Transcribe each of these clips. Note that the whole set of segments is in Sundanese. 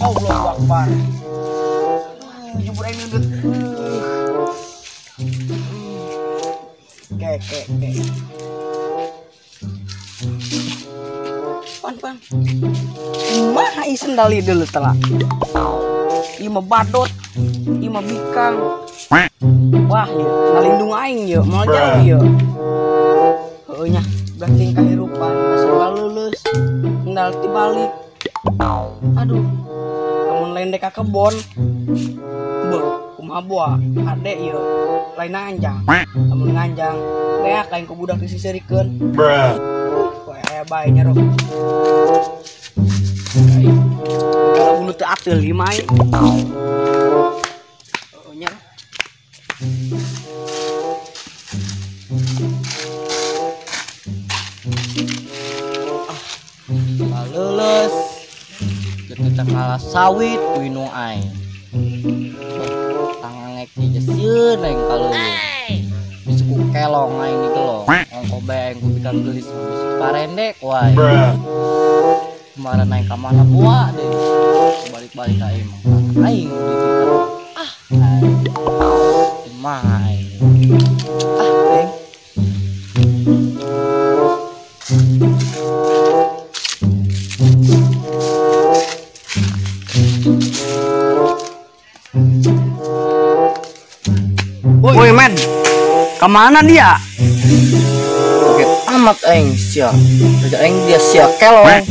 Allahu Akbar. Jubur aing nundut. Ke. Pan. Kumaha ieu sendal ieu deuleu telah. Ieu mah badot, ieu mah bikang. Wah, ieu ngalindung aing ieu, moal jauh ieu. Heueuh nya, berarti kahirupan asa lulus. Sendal tibalik. Aduh. Lamun lain dek ka kebon. Beuh, kumaha boa? Ade ieu lain nganjang. Lamun nganjang, beak lain ku budak disiseurikeun. Bruh. Poe aya bae nya roh. Kalau bulu teu ateul ieu mah aing. Heueuh nya. Ah, leuleus. Kita kalah sawit ku indung aing. Tangangek dijesieun aing kaleuleus. Bisa ku kelong aing digelong. Ongko bae aing ku bikang geulis bisa parendek wae. Kemarin aing ka mana boa deh. Balik-balik ka aing mah. Aing dititah. Ah, aing. Kumaha aing. Ah, aing. Woi men, kemana dia? Kaget amat aing sia. Raja aing dia sia kelong.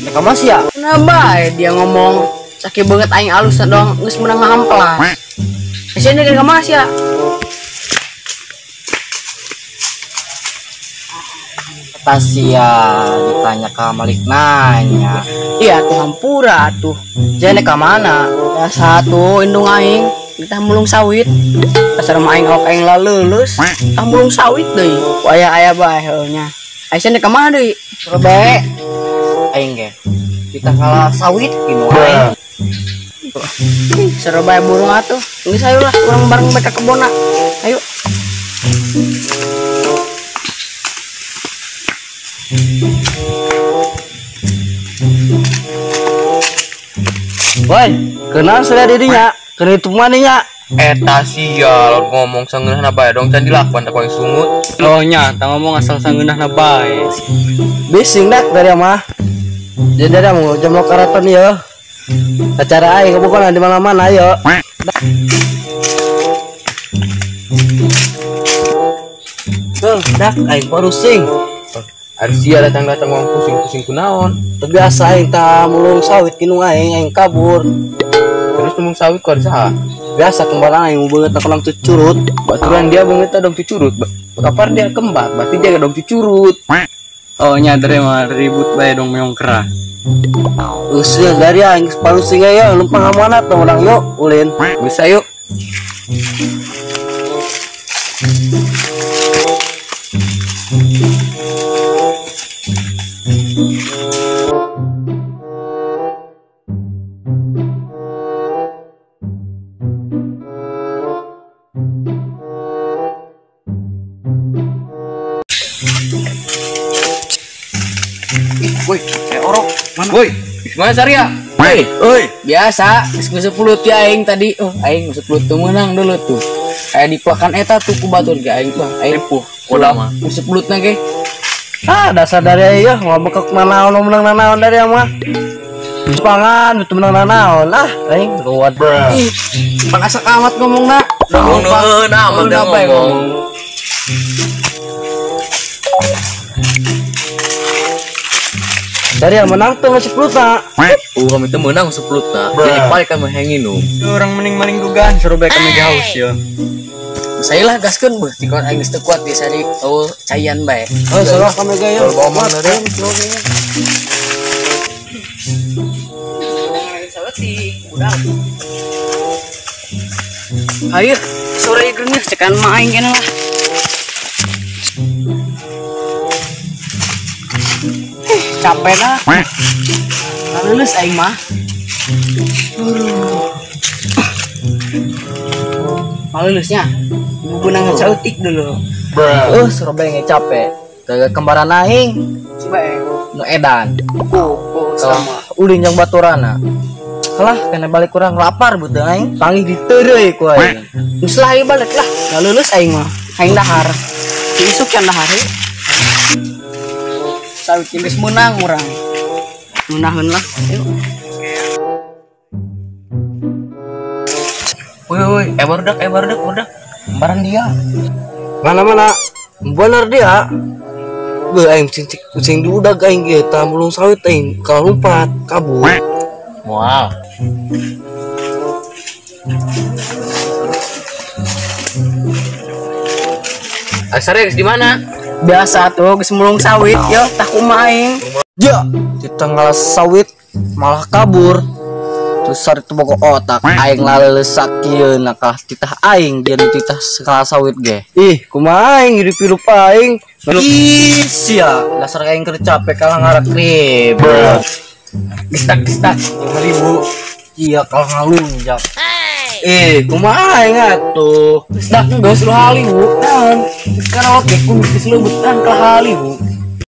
Ya kamu sia. Kenapa dia ngomong sakit banget aing alus dong, geus menang ngamplas. Sia ini kemana sia? Kata sia ditanya ka Malik nanya. Iya tuh hampura tuh. Jadi ka mana? Ya satu indung aing. Kita mulung sawit. Pasar mah aing awak aing lalulus. Tah mulung sawit deui. Ku aya-aya bae heuh nya. Aisyah ka mana deui? Bae. Aing ge. Kita kalah sawit indung aing. Seru bae burung atuh. Geus ayo lah urang bareng bae ka kebonna. Ayo. Woi, kenal sudah dirinya. Kena itu mananya. Eta sia ngomong sangeunahna bae dong can dilakuan teh paling sungut. Oh nya, tah ngomong asal sangeunahna bae. Bising dak dari mah. Jadi dari mau jam karaton ya. Acara aing pokokna di mana-mana ayo. Tuh, dak aing pusing. Ari sia datang-datang ngomong pusing-pusing kunaon. Terbiasa aing tah mulung sawit kinung aing, aing kabur. Terus mulung sawit ku saha? Biasa kembaran aing beungeut na cucurut. Baturan dia beungeut dong cucurut. Kapar dia kembar, berarti dia dong cucurut. Oh nya dari mah ribut bae dong meong kerah. Usil dari aing palusing aya lempang ka mana tong urang yuk ulin. Bisa yuk. Woi, orok. Mana? Woi, mana Saria? Woi, oi, biasa. Geus nguseup ya aing tadi. Oh, aing nguseup teu meunang dulu tuh. Aya dipelakan eta tuh ku batur ge aing mah. Aing puh. Ulah mah nguseup lutna ge. Ah, dasar dari ieu ngomong ke nanaon menang nanaon dari mah. Pangan itu menang nanaon ah, aing ruwet. Pangasak amat ngomongna. Ngomong amat ngomong. Dari yang menang tuh masih peluta. Kami itu menang sepuluh ta. Jadi paling kami hangin. Orang mending-mending dugaan suruh bae kami haus ya. Saya lah gaskeun beuh tikon aing geus teu kuat di sari oh cayan bae. Oh salah kami gaya. Ayo sore geuneuh cekan mah aing kene lah. Capek dah. Lulus aing mah. Malulusnya. Ibu saeutik dulu. Surabaya nge capek. Gagal kembaran aing. Coba Nu edan. Oh, sama. Ulin yang baturana. Kalah kena balik kurang lapar beuteung aing. Panggih diteureuy ku aing. Geus lah ieu balik lah. Da leuleus aing mah. Aing dahar. Si isuk can dahar heuh. Sawit geus meunang urang. Meunaheun lah. Yuk. Woi woi, barudak barudak. Kembaran dia. Mana-mana. Bener dia. Beuh aing cing diudag aing ge tah mulung sawit aing kalau lompat kabur. Moal. Asare geus di mana? Biasa tuh geus mulung sawit yo tah kumaha aing. Ya, kita ngalas sawit malah kabur. Terus sari teu boga otak aing laleuleus kieu na kalah titah aing dia nu titah kalah sawit ge. Ih, kumaha aing hidup hidup aing. Ih, sia, dasar aing keur capek kalah ngarak ribut. Gestak-gestak 5.000. Iya kalah ngalunjak. Eh, kumaha aing atuh? Gestak geus lu hali, Bu. Naon? Karaoke ku geus leubeut kan kalah hali, Bu.